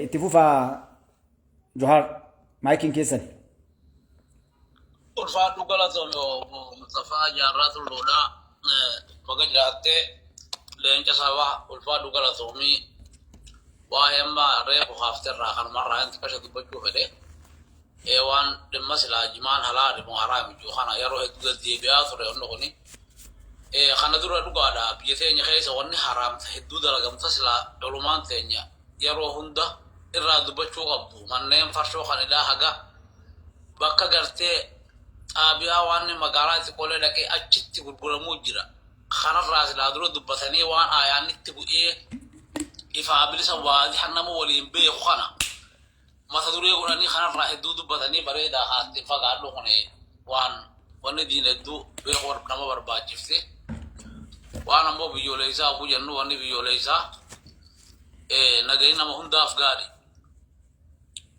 Itti fufaa Johaar maayikiin keessan. Ulfaadhu galatoomi obbo Mustafaa Jaarraa Tulluudha. Baga jiraattee leenca sabaa ulfaadhu galatoomii waa'ee amma reefu kaafterraa kanumarraa inni xiqqasha dubbachuu fedhe. Waan dhimma silaa jimaan halaali moo haraami jiru kana yeroo hedduu deddeebi'aa ture wanni kuni. Kana dura dhugaadha biyya teenya keessa wanni haraamta hedduu dalagamta silaa culumaan teenya yeroo hunda irraa dubbachuu qabdu manneen farshoo kan ilaa haga bakka gartee xaabiyaa waan magaalaa xiqqoolee dhaqee achitti gurguramuu jira. Kanarraa silaa dura dubbatanii waan aayaannitti bu'ee ifaa bilisa waadiha nama waliin beeku kana mata duree godhanii kanarraa hedduu dubbatanii bareedaa haatti fagaadhu kun waan wanni diin hedduu beekuu nama barbaachifte. Waan ammoo biyyoolessaa oguu jennu wanni biyyoolessaa nagayi nama hundaaf gaari.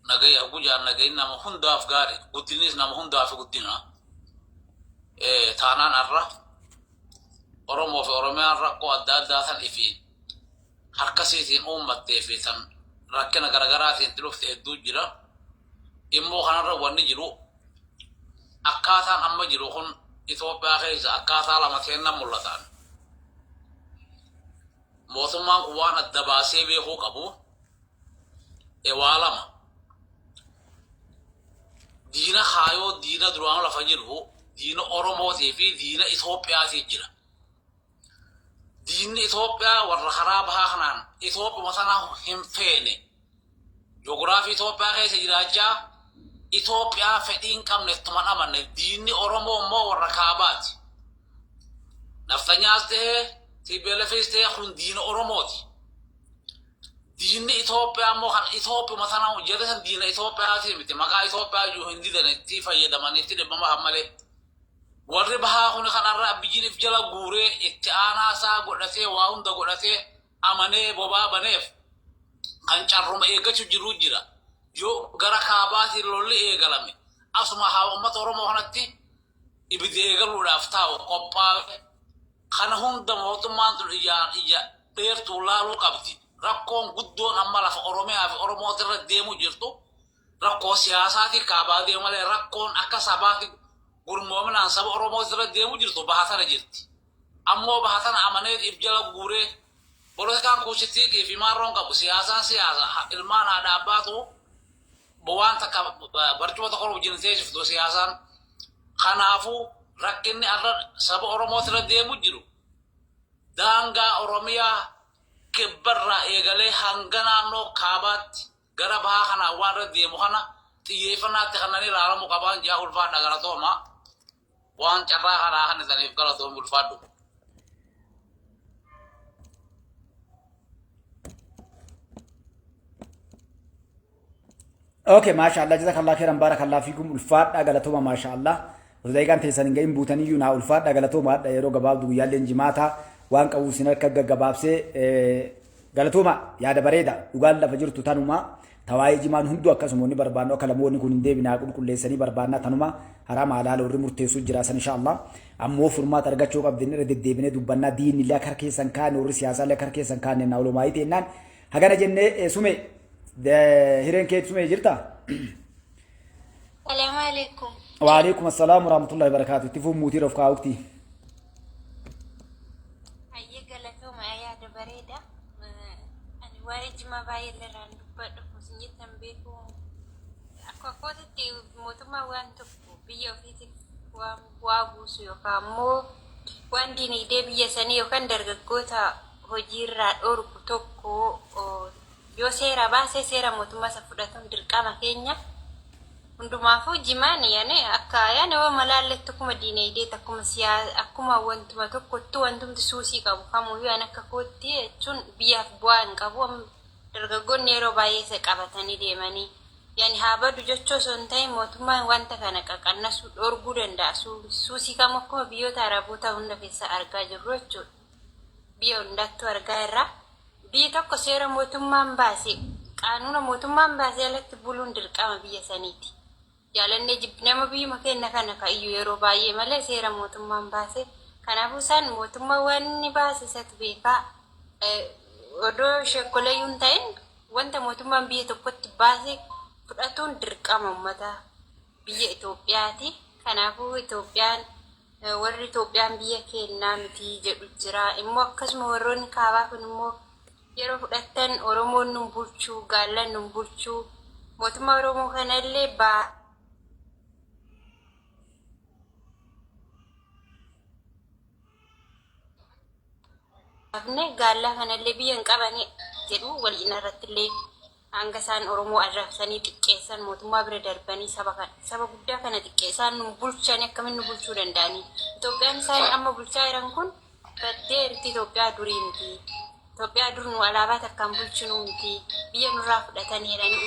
Nagayi oguu jaan nagayi nama hundaaf gaari. Guddinnis nama hundaaf guddina. Taanaan har'a Oromoo fi Oromiyaan rakkoo adda addaa tan ifiin harkasiitiin uummattee fi tan rakkina garagaraatiin itti dhufte hedduu jira. Immoo kanarra wanni jiru akkaataan amma jiru kun Itoophiyaa keessa akkaataa lama ta'een mul'atan. Mootummaan kun waan adda baasee beekuu qabu waa lama. Diina kaayoo diina duraan lafa jiru diina Oromootii fi diina Itoophiyaatii jira. Diinni Itoophiyaa warra karaa bahaa kanaan Itoophiyaa sana hin feene. Joogiraafii Itoophiyaa keessa jiraachaa Itoophiyaa fedhii hin qabne ittuma amanne diinni Oromoo immoo warra kaabaati. Naftanyaas ta'ee TPLFs ta'ee kun diina Oromooti. Diinni Itoophiyaa immoo kan Itoophiyaa sana jedhe san diina Itoophiyaati miti maqaa Itoophiyaa iyyuu hin didan itti fayyadaman itti dhibbama malee. Warri bahaa kun kanarra biyyiin if jala guuree itti aanaa isaa godhatee waa hunda godhatee amanee bobaa baneef kan carruma eeggachuu jiru jira. Yoo gara kaabaatiin lolli eegalame asuma haa uummata Oromoo kanatti ibidda eegaluudhaaf taa'u qophaa'e kana hunda mootummaan tun ijaan ija dheertuu laaluu qabdi. Rakkoon guddoon amma lafa Oromiyaa fi Oromootirra deemu jirtu rakkoo siyaasaatiin kaabaa deemu malee rakkoon akka sabaatti gurmoominaan saba Oromootirra deemu jirtu bahatana jirti. Ammoo bahatana amanee if jala guuree Polotikaan kuushittiiqii fi maarroon qabu siyaasaan siyaasa ilmaan haadha abbaatu waan takka barcuma tokko wajjin teessiftu siyaasaan. Kanaafuu rakkinni har'a saba Oromootirra deemu jiru daangaa Oromiyaa kibbarraa eegalee hanga naannoo kaabaatti gara bahaa kanaan waan irra deemu kana xiyyeeffannaatti kanneen ilaalamu qabaan jaa ulfaadha galatooma. Waan carraa kanaa kan isaniif galatoomi ulfaadhu. Okay, maashaallah jazakallah khairan barakallah fiikum ulfaadha galatooma maashaallah. Osoo daqiiqaan teessan hin gahin buutaniyyuu naa ulfaadha galatooma hadha yeroo gabaabdu guyyaalleen jimaata waan qabuuf isin harka gaggabaabsee galatooma yaada bareeda dhugaan lafa jirtu tanuma tawaa'ee jimaan hunduu akkasuma wanni barbaannu akka lamoonni kun hin deebinaa qulqulleessanii barbaannaa tanuma haraama halaala warri murteessuu jira san insha Allah ammoo furmaata argachuu qabdin irra deddeebinee dubbannaa diinni illee akka harka keessan kaane warri siyaasaa illee akka harka keessan kaane naa olumaayii teennaan hagana jennee sume hireen kee sumee jirta. Salaamu alaikum. Waalaikum assalaam warahmatullahi wabarakatuh. Itti fuun muutii of kaa'uuti. Hayyee galatooma yaada bareeda. Ani waa'ee jimaa baay'ee irraan dubbadhu isin jettan beeku. Akka kootitti mootummaan waan tokko biyya ofiitiif waan bu'aa buusu yookaan immoo waan diinagdee biyya sanii yookaan dargaggoota hojiirraa dhorku tokko yoo seera baase seera mootummaa isa fudhatuun dirqama keenya. Hundumaafuu jimaan yani akka yani yoo malaallettu akkuma diinagdeetti akkuma siyaa akkuma wantuma tokkottu wantumti suusii qabu kamuyyuu yani akka kootti jechuun biyyaaf bu'aa hin qabu. Dargaggoonni yeroo baay'ee isa qabatanii deemanii yani haa badu jechuu osoo hin ta'in mootummaan wanta kana qaqannasuu dhorguu danda'a. Suusii kamuu akkuma biyyoota Araboota hunda keessa argaa jirru jechuudha. Biyya hundattuu argaa irraa. Biyyi tokko seera mootummaan baase, qaanuuna mootummaan baase alatti buluun dirqama biyya saniiti. Jaalannee jibbinama biyyuma keenya kana ka'iyyu yeroo baay'ee malee seera mootummaan baase. Kanaafuu isaan mootummaa waan inni baase isatu beekaa. Odoo shekkoleeyyuu hin ta'in Wanta mootummaan biyya tokkotti baase fudhatuun dirqama uummata biyya Itoophiyaati. Kanaafuu Itoophiyaan warri Itoophiyaan biyya keenyaa miti jedhu jira. Immoo akkasuma warroonni kaabaa kun immoo yeroo fudhattan Oromoon nun bulchuu, Gaallan nun bulchuu, mootummaa Oromoo kanallee baafne Gaallaa kanallee biyya hin qabani jedhu. Wal irratti illee hanga isaan Oromoo arrabsanii xiqqeessan, mootummaa bira darbanii saba kana, saba guddaa kana xiqqeessaan nu bulchanii akkamiin nu bulchuu danda'anii? Itoophiyaan isaan amma bulchaa jiran kun baddee jirti. Itoophiyaa durii miti. Itoophiyaa dur nu alaabaa takkaan bulchinu miti. Biyya nurraa fudhataniiranii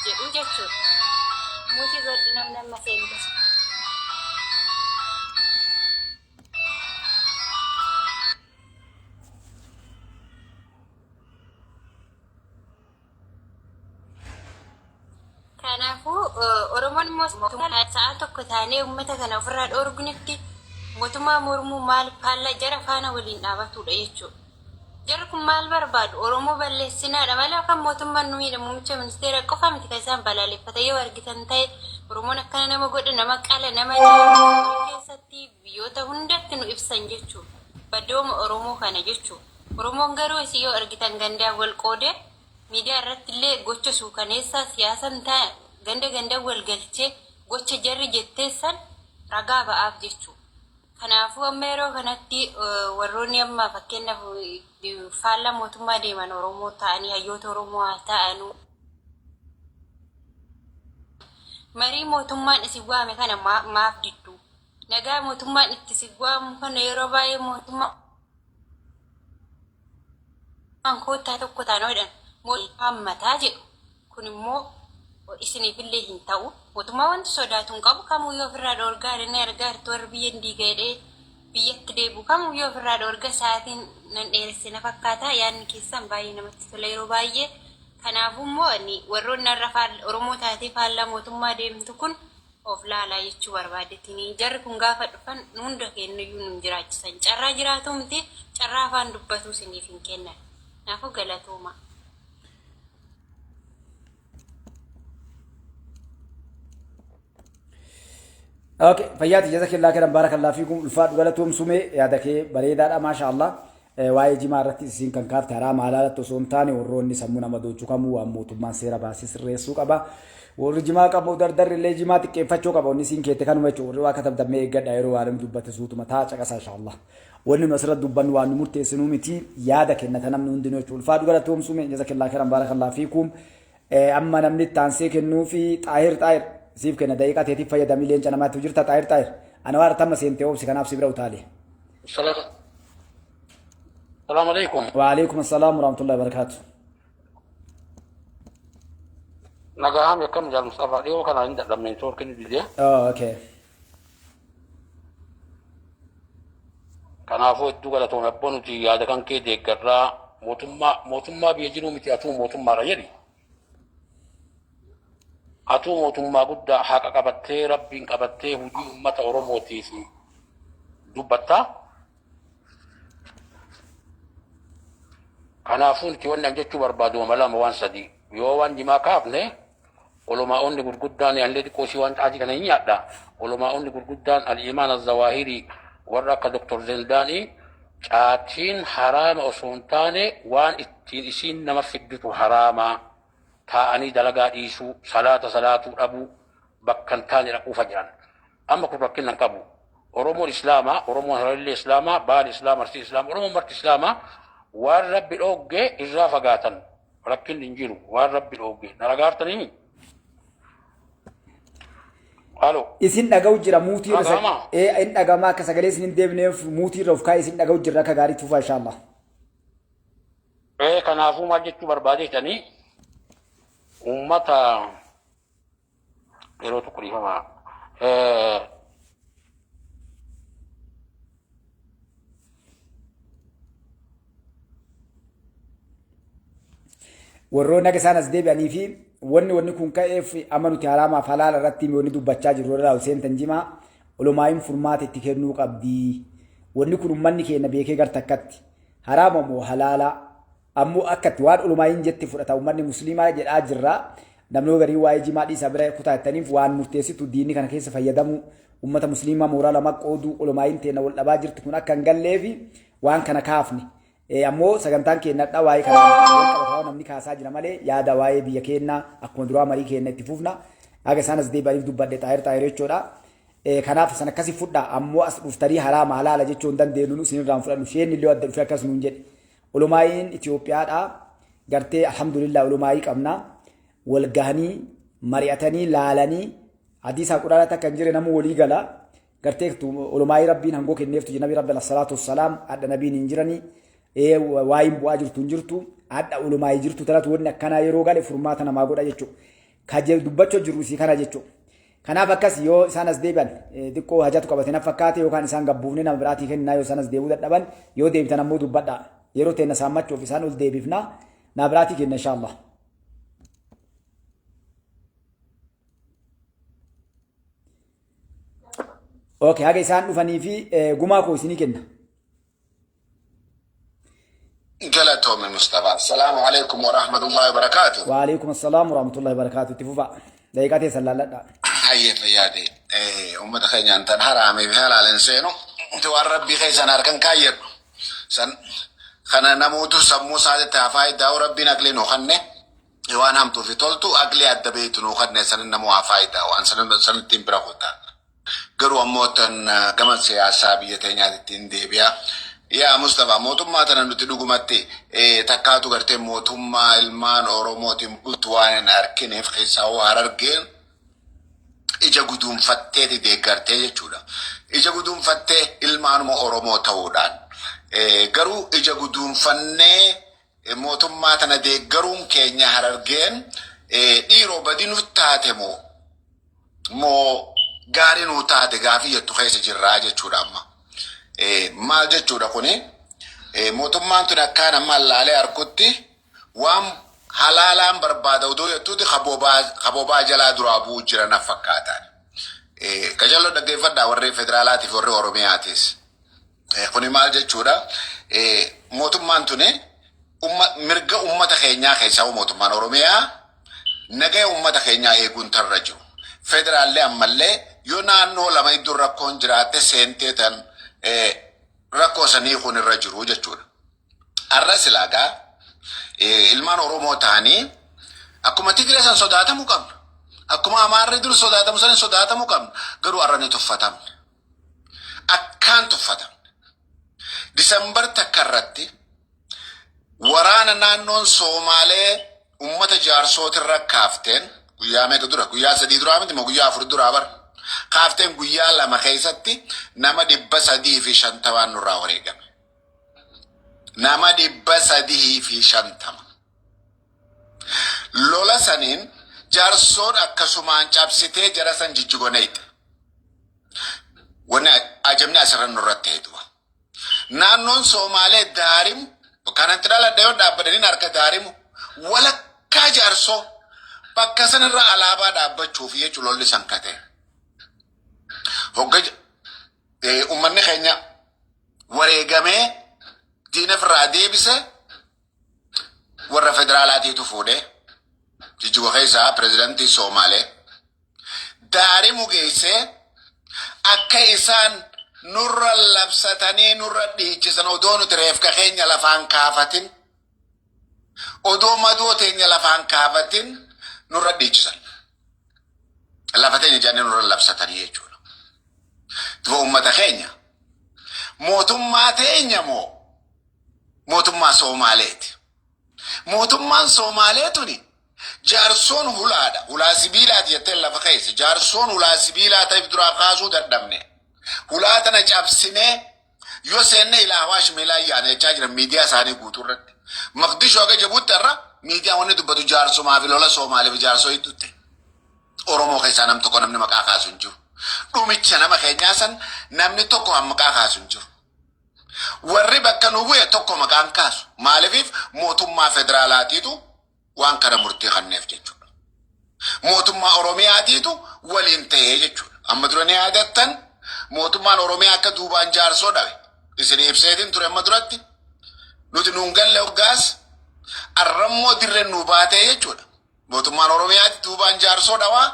jedhu jechuudha. Mute godhi namni amma seentas. Kanaafuu Oromoon immoo sa'a tokko taanee uummata kana ofirraa dhoorgunitti mootummaa mormuu maal faallaa jara faana waliin dhaabatudha jechuudha. Jarri kun maal barbaadu? Oromoo balleessinaadha malee yookaan mootummaan nu miidha, muummicha ministeera qofa miti kan isaan balaaleffata. Yoo argitan ta'e, Oromoon akkana nama godha, nama qala, nama keessatti biyyoota hundatti nu ibsan jechuudha. Badooma Oromoo kana jechuudha. Oromoon garuu isin yoo argitan gandaan wal qoodee miidiyaa irratti illee gocha suukaneessaa siyaasan ganda gandaan wal galchee gocha jarri jetteessan ragaa ba'aaf jechuudha. Kanaafuu amma yeroo kanatti warroonni amma fakkeenyaaf faallaa mootummaa deeman Oromoo ta'anii, hayyoota Oromoo haa ta'anuu, marii mootummaan isin waame kana maaf diddu? Nagaa mootummaan itti isin waamu kana yeroo baay'ee mootummaan koottaa tokko taanoo jedhan, mootummaan mataa jedhu kun immoo isiniifillee hin ta'u. Mootummaa wanti sodaatu hin qabu. Kamuu yoo ofirraa dhoorgaa jedhanii argaa jirtu, warri biyya hin diiga jedhee biyyatti deebi'u kamuu yoo ofirraa dhoorga. Sa'aatiin nan dheeresse na fakkaata. Yaadni keessan baay'ee namatti tola yeroo baay'ee. Kanaafuu immoo ani warroonni har'a Oromoo taatee faallaa mootummaa deemtu kun of laalaa jechuu barbaadetini. Jarri kun gaafa dhufan hunda kennuyyuu nun jiraachisan. Carraa jiraatu miti, carraa afaan dubbatu isiniif hin kennan. Kanaafuu galatooma. Okay, fayyaati, jazakillaa khairan, barakallahu fiikum, ulfaadhu, galatoom sumee, yaada kee bareedaadha, maasha Allah. Waa'ee jimaa irratti isiin kan kaafte haraama halaalatti osoo hin taane, warroonni sammuu nama doochu kamuu waan mootummaan seera baasee sirreessuu qaba. Warri jimaa qabu dardarri illee jimaa xiqqeeffachuu qaba. Wanni isiin keette kanuma jechuudha. Warri waa katabdammee eeggadha, yeroo waa namni dubbate suutuma taa caqasaa insha Allah. Wanni nu asirratti dubbannu waan nu murteessinuu miti, yaada kennata namni hundinuu jechuudha. Ulfaadhu, galatoom sumee, jazakillaa khairan, barakallahu fiikum. Amma namni itti aansee kennuu fi Xaahir, Xaahir siif kenna, daqiiqaa teetiif fayyadamii, leenca namaatti jirta Xaahir, Xaahir. Ana waan tamma seentee obsi, kanaaf si bira utaale. Salaam alaikum. Waalaikum assalaam warahmatullahi wabarakatuh. Nagahaan akkam jaal Mustafaa? Dhiyoo kana hin dadhabne, networkiin didee. Oh, okay. Kanaafuu hedduu galatoome abboo, nuti yaada kan kee deeggarraa, mootummaa biyya jiruu miti, atuu mootummaadha jedhi. Atuu mootummaa guddaa haqa qabattee, rabbiin qabattee hojii uummata Oromootiif dubbattaa. Kanaafuu nuti wanni an jechuu barbaadu wama lama waan sadii. Yoo waan jimaa kaafne, ulumaa'onni gurguddaan, anillee xiqqoo isii waan xaasii kana hin nyaadha. Ulumaa'onni gurguddaan al-imaan az-zawaahirii warra akka Dr. Zendaanii caatiin haraama osoo hin taane waan ittiin isiin nama fiddutu haraama. Taa'anii dalagaa dhiisuu, salaata salaatuu dhabuu, bakka hin taane dhaquufa jiran. Amma kun rakkina hin qabu. Oromoon Islaamaa, Oromoon Hararillee Islaamaa, Baali Islaama, Arsii Islaama, Oromoon marti Islaamaa, waan Rabbi dhoogge irraa fagaatan. Rakkinni hin jiru, waan Rabbi dhoogge. Na dhagaartanii? Halo. Isin dhaga'u jira, mute irra. Dhaga'amaa? Ee, in dhaga'amaa, akka sagalee isin hin deebineef mute irra of kaa'ee isin dhaga'u jira, akka gaariitti fufaa inshallah. Ee, kanaafuu maal jechuu barbaadeetanii, uummata yeroo tokko dhiifama. Warroonni akka isaan as deebi'anii fi wanni kun ka'eef, amma nuti haraamaaf halaala irratti wanni dubbachaa jirru irraa ol seentan, jimaa olomaayin furmaata itti kennuu qabdi. Wanni kun uummanni keenya beekee gar takkatti haraama moo halaala. Ammoo akkatti waan ulumaayin jetti fudhata uummanni musliimaa jedhaa jirra. Namni garii waa'ee jimaa dhiisaa bira kutaa jettaniif waan murteessitu diinni kana keessa fayyadamu uummata musliimaa mooraa lama qooduu ulumaayin teenya wal dhabaa jirti kun akka hin galleefi waan kana kaafne. Ammoo sagantaan keenyadha waa'ee kana wal qabataa namni kaasaa jira malee yaada waa'ee biyya keenyaa akkuma duraa marii keenya itti fufna. Haga isaan as deebi'aniif dubbadhe xaayir xaayir jechuudha. Kanaaf san akkasi fudha ammoo as dhuftanii haraama halaala jechuu hin dandeenyu nu isinirraan fudhannu isheen illee adda dhufee akkas nuun jedhe. Ulumaayiin Itoophiyaadha gartee alhamdulillah ulumaayii qabna wal gahanii mari'atanii laalanii hadiisaa quraanatti akka hin jirre namuu walii gala gartee ulumaayii rabbiin hangoo kenneeftu nabi rabbi salaatu wassalaam adda nabiin hin jiranii waayin bu'aa jirtu hin jirtu adda ulumaayii jirtu tanatu wanni akkanaa yeroo gale furmaata namaa godha jechuudha. Ka dubbachuu jiru isii kana jechuudha. Kanaaf akkas yoo isaan as deebi'an xiqqoo hajatu qabate na fakkaate yookaan isaan gabbuufne nama biraatii kennaa yoo isaan as deebi'uu dadhaban yoo deebitan ammoo dubbadha. Yeroo teenna saammachuuf isaan ol deebifna nama biraatii kenna inshaallah. Okay, haga isaan dhufanii fi gumaa koo isinii kenna. Galatoomi Mustafa. Assalaamu alaikum wa rahmatullahi wa barakaatu. Wa alaikum assalaam wa rahmatullahi wa barakaatu. Itti fufa. Daqiiqaa teessan laalladha. Hayyee fayyaade. Uummata keenyaan tan haraamee fi halaaleen seenu. Wanti waan rabbii keessan harkan kaayyadhu. San kana namootu sammuu isaatitti haa faayidaa rabbiin aqlii nuu kanne. Waan hamtuu fi toltu aqlii adda beektu nuu kanne sanin namuu haa faayidaa waan sanittiin bira kutaa. Garuu ammoo tan gama siyaasaa biyya teenyaatti hin deebi'a. Yaa Mustafa, mootummaa tana nuti dhugumatti takkaatu gartee mootummaa ilmaan Oromootiin bultu waan hin argineef keessaa hoo Harargeen ija guduunfatteeti deeggartee jechuudha. Ija guduunfattee ilmaanuma Oromoo ta'uudhaan. Garuu ija guduunfannee mootummaa tana deeggaruun keenya Harargeen dhiiroo badii nuuf taate moo moo gaarii nuu taate gaafii jettu keessa jirraa jechuudha amma. Maal jechuudha kuni mootummaan tun akkaan amma laalee harkutti waan halaalaan barbaada odoo jettuuti kabobaa jalaa duraa bu'uu jira na fakkaataan. Qajeeloo dhaggeeffadhaa warri federaalaatiif warri Oromiyaatis. Kuni maal jechuudha mootummaan tuni mirga uummata keenyaa keessaa mootummaan Oromiyaa nagaya uummata keenyaa eeguun tarra jiru. Federaallee ammallee yoo naannoo lama iddoo rakkoon jiraatte seentee tan rakkoo sanii kun irra jiru jechuudha. Har'a silaagaa ilmaan Oromoo ta'anii akkuma Tigree san sodaatamuu qabna. Akkuma Amaarri dur sodaatamu san sodaatamuu qabna. Garuu har'a ni tuffatamne. Akkaan tuffatamne. Disambar takka irratti waraana naannoon Soomaalee uummata jaarsootirra kaafteen guyyaa meeqa dura guyyaa 3 duraa miti moo guyyaa 4 duraa bara kaafteen guyyaa 2 keessatti nama 350 nurraa wareegame. Nama 350. Lola saniin jaarsoon akkasumaan cabsitee jara san jijjigoneeti. Wanni ajabni asirra nurratti heetuwa. Naannoon Soomaalee daarimu kanatti dhaladhe yoo dhaabbatanii harka daarimu walakkaa jaarsoo bakka sanarra alaabaa dhaabbachuuf jechuun lolli san kate. Hogga uummanni keenya wareegamee diina ofirraa deebise warra federaalaatiitu fuudhee jijjiga keessaa pirezidaantii Soomaalee daarimu geessee akka isaan nurra labsatanii nurra dhiichisan odoo nuti reefka keenya lafaan kaafatin odoo madoo teenya lafaan kaafatin nurra dhiichisan. Lafa teenya jedhanii nurra labsatanii jechuudha. Duba uummata keenya mootummaa teenya moo mootummaa Soomaaleeti. Mootummaan Soomaalee tuni jaarsoon hulaadha. Hulaa sibiilaati jettee lafa keessa. Jaarsoon hulaa sibiilaa ta'eef duraa kaasuu dadhabne. Hulaa tana cabsinee yoo seenne ilaa Awaash meelaa yaana jechaa jiran miidiyaa isaanii guutuu irratti. Maqdishoo haga jabuutti har'a miidiyaa wanni dubbatu jaarsumaa fi lola Soomaalee fi jaarsoo hidduutti. Oromoo keessaa nam tokko namni maqaa kaasu hin jiru. Dhumicha nama keenyaa san namni tokko han maqaa kaasu hin jiru. Warri bakka nu bu'e tokko maqaan kaasu. Maaliif mootummaa federaalaatiitu waan kana murtii kenneef jechuudha. Mootummaa Oromiyaatiitu waliin ta'ee jechuudha. Amma dura ni yaadattan mootummaan Oromiyaa akka duubaan jaarsoo dhabe. Isin ibseetiin ture amma duratti. Nuti nuun galle hoggaas Arrammoo dirreen nu baatee jechuudha. Mootummaan Oromiyaatti duubaan Jaarsoo dhawaa.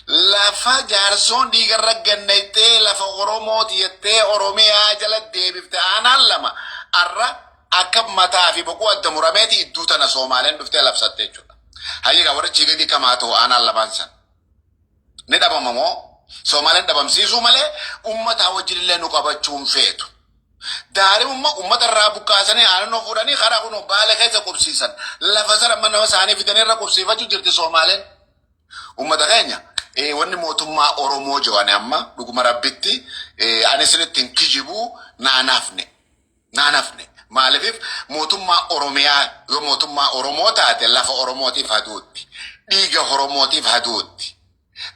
Lafa Jaarsoon dhiigarra gannattee, lafa Oromooti jettee Oromiyaa jala deebifte, aanaan lama arra akka mataa fi boquu adda murameeti idduu tana Soomaaleen dhuftee labsatte jechuudha. Hayyigaa warra gadi kamaa ta'u aanaan lamaan san. Ni dhabama moo? Soomaaleen dhabamsiisuu malee uummataa wajjin illee nu qabachuun feetu. Daarimummaa uummata irraa buqqaasanii aanannoo fuudhanii karaa kun Baale keessa qubsiisan. Lafa sana nama isaanii fidanii irra qubsiifachuu jirti Soomaaleen. Uummata keenya, wanni mootummaa Oromoo jedhan amma dhuguma Rabbitti ani isinitti hin kijibuu, naanafne. Naanafne. Maaliif? Mootummaa Oromiyaa yoo mootummaa Oromoo taate, lafa Oromootiif haduutti. Dhiiga Oromootiif haduutti.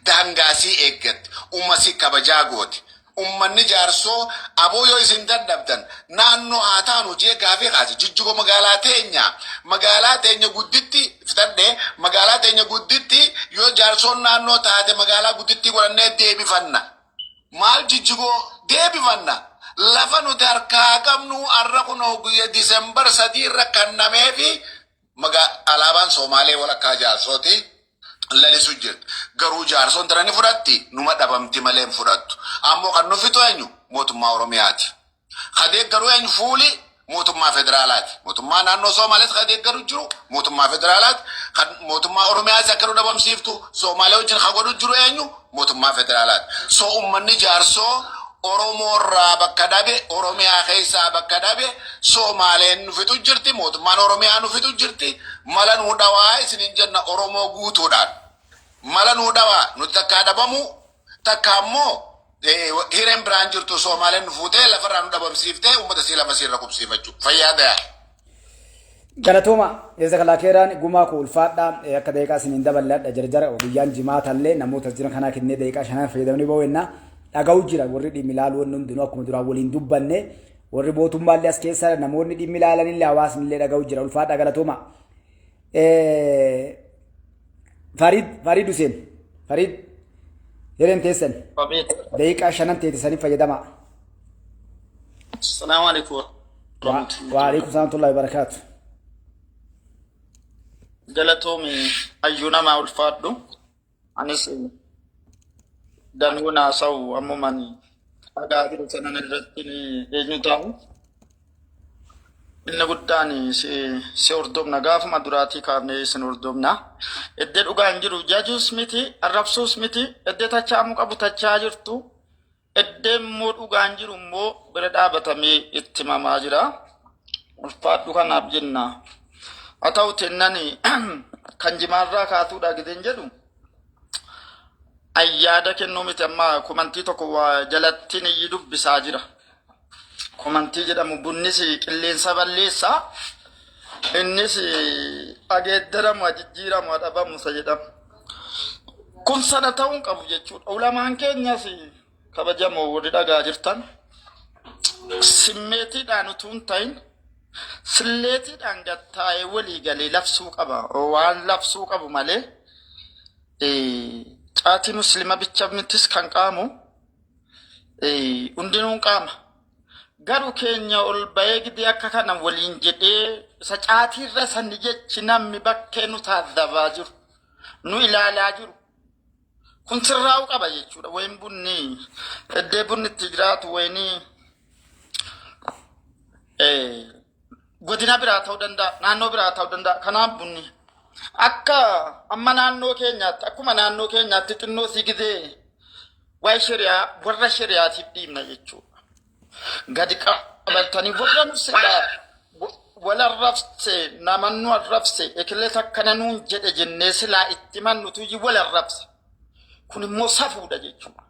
Daangaasii eeggatti. Uummasii kabajaa gooti. Uummanni Jaarsoo aboo yoo isin dadhabdan naannoo haa taanu jee gaafii kaase. Jijjigo magaalaa teenya, magaalaa teenya gudditti fitadhee, magaalaa teenya gudditti yoo Jaarsoon naannoo taate magaalaa gudditti godhannee deebifanna. Maal, Jijjigoo deebifanna. Lafa nuti harkaa qabnu har'a kunoo guyya Disembar 3 irra kannamee fi alaabaan Soomaalee walakkaa Jaarsooti lalisu jirti. Garuu Jaarsoon tana ni fudhatti, numa dhabamti malee hin fudhattu. Ammoo kan nu fixu eenyu? Mootummaa Oromiyaati. Ka deeggaru eenyu fuuli? Mootummaa federaalaati. Mootummaa naannoo Soomaalees ka deeggaru jiru mootummaa federaalaati. Kan mootummaa Oromiyaas akka nu dhabamsiiftu Soomaalee wajjin ka godhu jiru eenyu? Mootummaa federaalaati. So uummanni Jaarsoo Oromoorraa bakka dhabe, Oromiyaa keessaa bakka dhabe, Soomaaleen nu fixu jirti, mootummaan Oromiyaa nu fixu jirti. Mala nuu dhawaa isinin jenna Oromoo guutuudhaan. Mala nuu dhawaa, nuti takkaa dhabamu, takka ammoo hireen biraan jirtu Soomaaleen nu fuutee lafarraa nu dhabamsiiftee uummata sii lafa siirra qubsiifachuu. Fayyaa ta'aa. Galatooma, jazakallah keeraan, gumaa koo ulfaadhaa. Akka daqiiqaa isiniin daballadha jarjara guyyaan jimaatallee namoota jiran kanaa kennee daqiiqaa 5 fayyadamanii ba'u dhaga'u jira. Warri dhimmi ilaalu wanni hundinuu akkuma duraan waliin dubbanne, warri mootummaallee as keessa namoonni dhimmi ilaalanillee hawaasni illee dhaga'u jira. Ulfaadhaa, galatooma. Farid, Farid Hussein, Farid, hireen teessan daqiiqaa 5 teessanii fayyadamaa. Assalamu alaikum. Waalaikum salaam wa barakaatu. Galatoomi, hayyuu namaa, ulfaadhu. Anis danuu naasa'u ammuman dhagaa jiru sanan irratti eenyu ta'u. Inni guddaan si hordofna, gaafuma duraatii kaafnee isin hordofna. Iddee dhugaan jiru jajuus miti, arrabsuus miti, iddee tacha'amuu qabu tachaa jirtu. Iddee immoo dhugaan jiru immoo bira dhaabatamee itti himamaa jira. Ulfaadhu kanaaf jenna. Haa ta'u tennani kan jimaarraa kaatuudha gideen jedhu ayyaada kennuu miti, amma comment tokko waa jalatti niyyi dubbisaa jira. Comment jedhamu bunnis qilleensa balleessaa. Innis ageeddaramu, jijjiiramu, dhabamu isa jedhama. Kun sana ta'uu hin qabu jechuudha. Ulamaan keenyas kabajamoo warri dhagaa jirtan, simmeetiidhaan utuu hin ta'in silleetiidhaan gattaa'ee walii galee labsuu qaba. Waan labsuu qabu malee caatii muslima bicha mitis kan qaamu hundinuu qaama. Garuu keenya ol bahee gidee akka kana waliin jedhee isa caatiirra sanni jechi namni bakkee nu taazzabaa jiru, nu ilaalaa jiru. Kun sirraa'uu qaba jechuudha. Wayin bunni iddee bunni itti jiraatu wayinii godina biraa ta'uu danda'a, naannoo biraa ta'uu danda'a. Kanaaf bunni akka amma naannoo keenyaatti, akkuma naannoo keenyaatti xinnoo si gizee waa'ee shari'aa warra shari'aatiif dhiibna jechuudha. Gadi qabatanii warra nu silaa wal arrabse, nama nu arrabse, ekilee akkana nuun jedhe jennee silaa itti mannutu wal arrabse. Kun immoo safuudha jechuudha.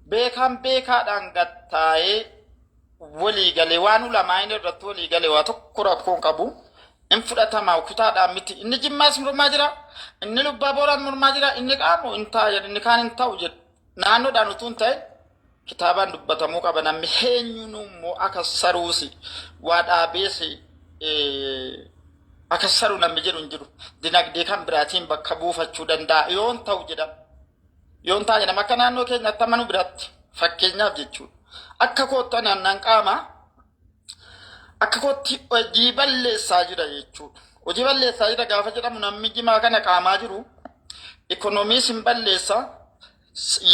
Beekaan beekaadhaan gattaa'ee walii galee waan ulamaa irratti walii galee waa tokko rakkoon qabu. In fudhatama, kutaadhaan miti. Inni Jimmaas mormaa jira, inni Lubbaa Booraan mormaa jira, inni qaamu hin ta'a jedhu, inni kaan hin ta'u jedhu. Naannoodhaan utuu hin ta'in kitaabaan dubbatamuu qaba. Namni eenyuun immoo akka saruusi waa dhaabeesi akka saru namni jedhu hin jiru. Dinagdee kan biraatiin bakka buufachuu danda'a yoon ta'u jedhama. Yoon ta'a jedhama akka naannoo keenyaatti amma nu biratti fakkeenyaaf jechuudha. Akka kootti naannaan qaama akka kootti hojii balleessaa jira jechuudha. Hojii balleessaa jira gaafa jedhamu namni jimaa kana qaamaa jiru. Ikonomii sin balleessa.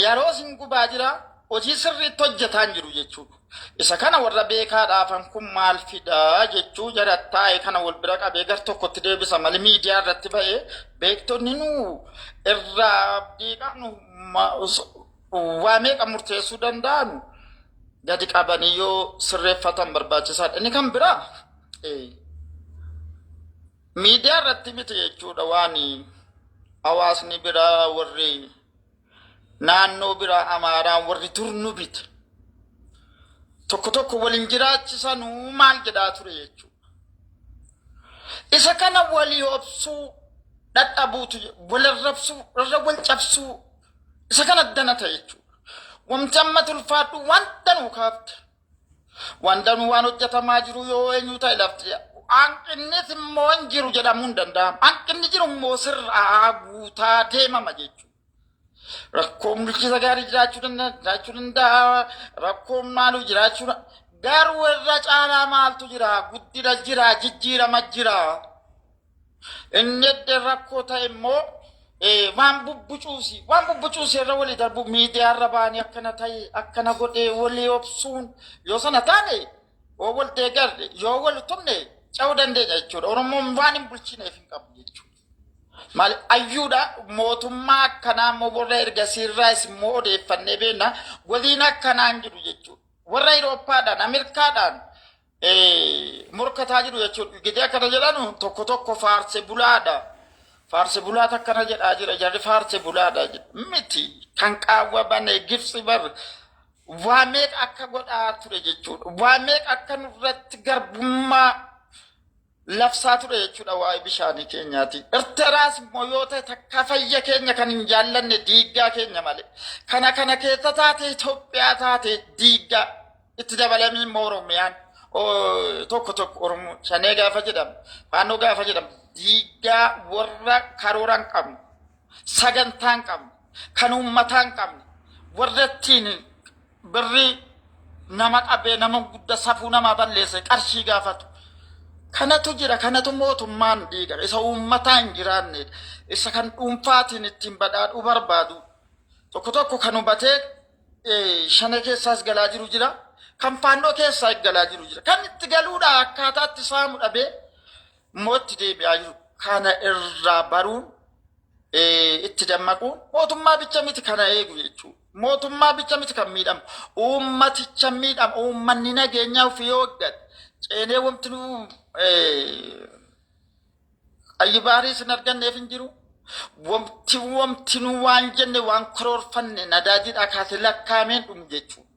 Yeroo sin gubaa jira, hojii sirriitti hojjetaa hin jiru jechuudha. Isa kana warra beekaa dhaafan kun maal fidaa jechuu jara taa'e kana wal bira qabee gar tokkotti deebisa malee miidiyaa irratti ba'ee beektonni nu irraa abdii qabnu waa meeqa murteessuu danda'anu gadi qabanii yoo sirreeffatan barbaachisaadha. Inni kan biraa miidiyaa irratti miti jechuudha, waan hawaasni biraa, warri naannoo biraa, Amaaraan warri dur nu bite tokko tokko waliin jiraachisanuu maal jedhaa ture jechuudha. Isa kana walii obsuu dhadhabuutu, wal arrabsuu irra wal cabsuu, isa kana danata jechuudha. Wanti amma tulfaadhu waan danuu kaafte. Waan danuu waan hojjetamaa jiru yoo eenyu ta'e lafti hanqinnis immoo hin jiru jedhamuu hin danda'amu. Hanqinni jiru immoo sirraa guutaa deemama jechuudha. Rakkoon bulchiinsa gaarii jiraachuu danda'a. Rakkoon maaluu jiraachuu danda'a. Garuu irra caalaa maaltu jira? Guddina jira, jijjiirama jira. Inni edda rakkoo ta'e immoo waan bubbucuusi irra walii darbu, miidiyaa irra ba'anii akkana ta'e, akkana godhee, walii obsuun yoo sana taane, yoo wal deeggarre, yoo wal tumne ce'uu dandeenya jechuudha. Oromoon waan hin bulchineef hin qabu jechuudha. Maali ayyuudha, mootummaa akkanaa immoo warra ergasiirraas immoo odeeffannee beekna, waliin akkanaa hin jiru jechuudha. Warra Awurooppaadhaan, Ameerikaadhaan morkataa jiru jechuudha. Gidee akkana jedhanu tokko tokko faarse bulaadha. Faarse bulaata akkana jedhaa jira. Jarri faarse bulaadha miti. Kan qaawwa bane Gibsi bar waa meeqa akka godhaa ture jechuudha. Waa meeqa akka nurratti garbummaa labsaa ture jechuudha waa'ee bishaanii keenyaati. Erteraas immoo yoo ta'e takka fayya keenya kan hin jaallanne, diiggaa keenya malee. Kana kana keessa taate, Itoophiyaa taate, diiggaa itti dabalamii immoo Oromiyaan tokko tokko Oromoo shanee gaafa jedhamu, Faannoo gaafa jedhamu, diiggaa warra karoora hin qabne, sagantaa hin qabne, kan uummataa hin qabne, warra ittiin birrii nama qabee nama guddaa safuu namaa balleesse qarshii gaafatu. Kanatu jira, kanatu mootummaan diiga, isa uummataa hin jiraannedha. Isa kan dhuunfaatiin ittiin badhaadhuu barbaadu. Tokko tokko kan hubatee shane keessaas galaa jiru jira. Kan Faannoo keessaa galaa jiru jira. Kan itti galuudha akkaataa itti saamu dhabee immoo itti deebi'aa jiru. Kana irraa baruun, itti dammaquun, mootummaa bicha miti kana eegu jechuudha. Mootummaa bicha miti kan miidhamu. Uummaticha miidhama. Uummanni nageenyaa ofii yoo eeggate. Ceenee wanti nu ayyibaarii sin arganneef hin jiru. Wanti nu waan jenne, waan karoorfanne nadaajiidhaa kaasee lakkaa'ameen dhumu jechuudha.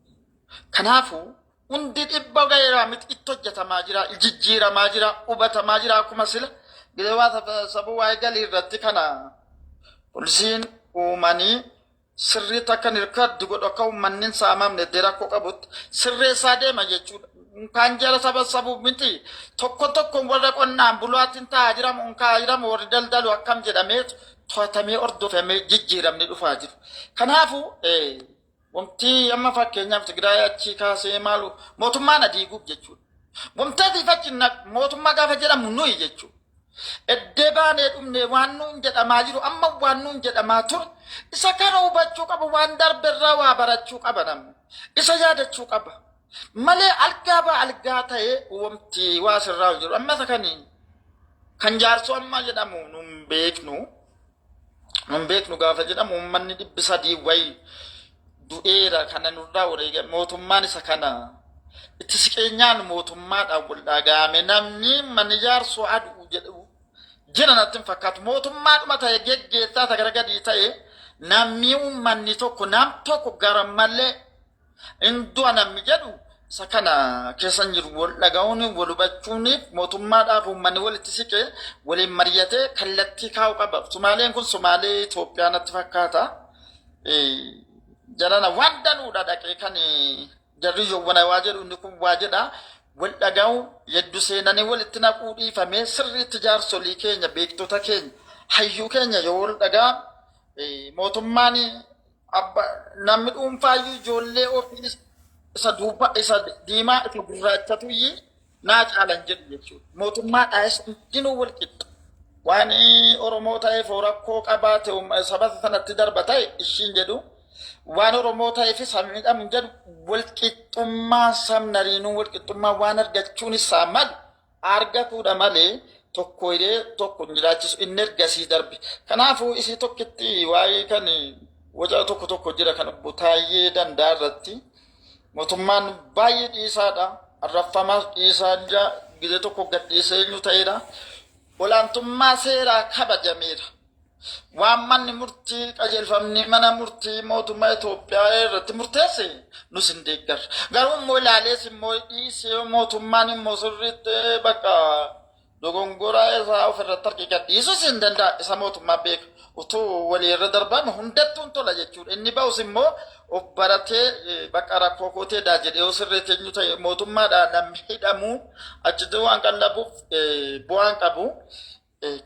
Kanaafuu hundi dhibba gaheeraa miti, itti hojjetamaa jira, jijjiiramaa jira, hubatamaa jira. Akkuma sila gidewaa sabuu waa'ee galii irratti kana poolisiin uumanii sirriitti akka hirkaddi godhu, akka uummanni hin saamamne, iddoo rakkoo qabutti sirreessaa deema jechuudha. Unkaan jala saba sabuu miti, tokko tokko warra qonnaan bulaatiin taa'aa jiramu, unkaa jiramu, warri daldalu akkam jedhamee to'atamee hordofamee jijjiiramni dhufaa jiru. Kanaafuu wanti amma fakkeenyaaf Tigraay achii kaasee maalu mootummaan adiiguuf jechuudha. Wanti asiif achi mootummaa gaafa jedhamu nuyi jechuudha. Eddee baanee dhumne, waan nuun jedhamaa jiru amma, waan nuun jedhamaa ture, isa kana hubachuu qaba. Waan darberraa waa barachuu qaba namni. Isa yaadachuu qaba. Malee algaa baa algaa ta'ee wanti waa sirraa jiru. Amma isa kan jaarsoo ammaa jedhamu nun beeknu. Nun beeknu gaafa jedhamu uummanni 300 wayi du'eera, kana nurraa wareegame. Mootummaan isa kana itti siqeenyaan mootummaadhaan wal dhaga'ame, namni manni jaarsoo aduu jedhu jira natti hin fakkaatu. Mootummaadhuma ta'e geggeessaa isa gara gadii ta'e, namni uummanni tokko nam tokko gara malee hin du'a namni jedhu isa kana keessa hin jiru. Wal dhaga'uun, wal hubachuuniif, mootummaadhaaf uummanni walitti siqee waliin mari'atee kallattii kaa'uu qaba. Sumaaleen kun Sumaalee Itoophiyaa natti fakkaata. Jarana waan danuudha dhaqee kan jarri yowwana waa jedhu, inni kun waa jedha. Wal dhaga'uu yeddu seenanii walitti naquu dhiifamee, sirriitti jaarsolii keenya, beektota keenya, hayyuu keenya yoo wal dhagaa, mootummaan abba namni dhuunfaayyuu ijoollee ofii isa duuba, isa diimaa, isa gurraachatu. Naa caalan jedhu jechuudha. Mootummaadhaas hundinuu wal qixxa. Waan Oromoo ta'eef rakkoo qabaate saba sanatti darba ta'e ishiin jedhu. Waan Oromoo ta'eef sabni miidhamu hin jedhu. Walqixxummaa sabnariinuu walqixxummaa waan argachuun isaa malu argatuudha malee tokko hidhee tokko hin jiraachisu, inni ergasii darbe. Kanaafuu isii tokkitti waa'ee kan waca tokko tokko jira kan obbo Taayyee Danda'a irratti mootummaan baay'ee dhiisaadha. Arraffamaas dhiisaa jira. Gizee tokko gadhiisee eenyu ta'eera. Olaantummaa seeraa kabajameera. Waan manni murtii qajeelfamni mana murtii mootummaa Itoophiyaa irratti murteesse nus hin deeggarra. Garuu immoo ilaalees immoo dhiisee mootummaan immoo sirriitti bakka dogongora isaa ofirratti arge gadhiisuus hin danda'a. Isa mootummaa beeka. Utuu walii irra darbame hundattuu hin tola jechuudha. Inni ba'us immoo of baratee bakka rakkoo kootee daa jedhee yoo sirreetti eenyu ta'e mootummaadhaan namni hidhamuu achitti waan qallabuuf bu'aan qabu.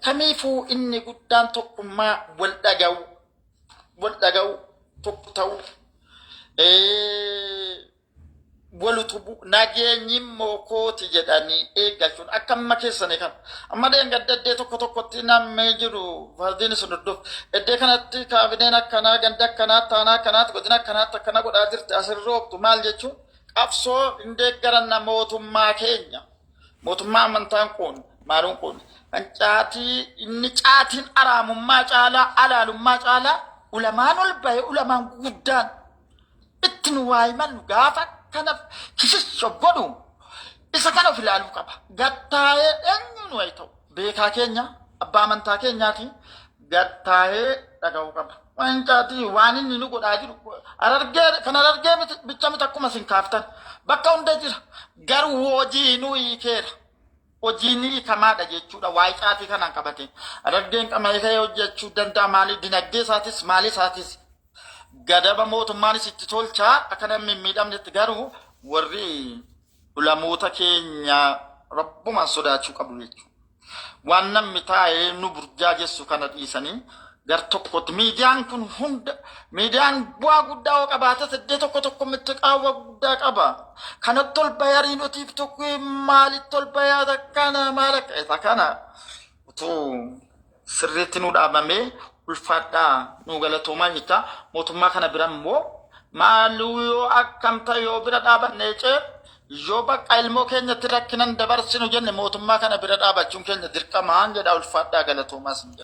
Kamiifuu inni guddaan tokkummaa wal dhaga'u, wal dhaga'u, tokko ta'uu, wal utubu, nageenyi immoo kooti jedhanii eeggachuun akka amma keessanii kana. Amma deengadda iddee tokko tokkotti namni jiru fardiin isin hordofu. Iddee kanatti kaabineen akkanaa, ganda akkanaatti, aanaa akkanaatti, godina akkanaatti akkana godhaa jirti, asirra ooftu maal jechuun qabsoo hin deeggaranna mootummaa keenya. Mootummaa amantaan kun maaluun kun kan caatii inni caatiin araamummaa caalaa alaalummaa caalaa ulamaan ol bahe ulamaan guguddaan itti nu waa himannu gaafa kana kishisho godhu isa kana of ilaaluu qaba. Gattaa'ee eenyu nu ta'u beekaa keenya abbaa amantaa keenyaati gattaa'ee dhaga'uu qaba. Waan caatii waan inni nu godhaa jiru arargee kan arargee miti bicha miti akkuma isin kaaftan bakka hunda jira. Garuu hojii nu hiikeera. Hojiin hiikamaadha jechuudha waa'ee caatii kanaan qabate. Arargeen qamadii hojjechuu danda'a, maali dinagdee isaatis maali isaatis gadaba mootummaanis itti tolchaa akka namni hin miidhamnetti. Garuu warri ulamoota keenya rabbumaan sodaachuu qabu jechuudha. Waan namni taa'ee nu burjaajessu kana dhiisanii gar tokkotti miidiyaan kun hunda miidiyaan bu'aa guddaa yoo qabaate iddoo tokko tokko miti qaawwa guddaa qaba. Kanatti ol bayarii nutiif tokko maalitti ol bayaa kana maal akka isa kana utuu sirriitti nu dhaabamee ulfaadhaa nu galatoomaa jecha. Mootummaa kana bira immoo maaluu yoo akkam ta'e yoo bira dhaabanne cee yoo bakka ilmoo keenyatti rakkinan dabarsinu jenne mootummaa kana bira dhaabachuun keenya dirqamaan jedha. Ulfaadhaa galatoomaa sin jedha.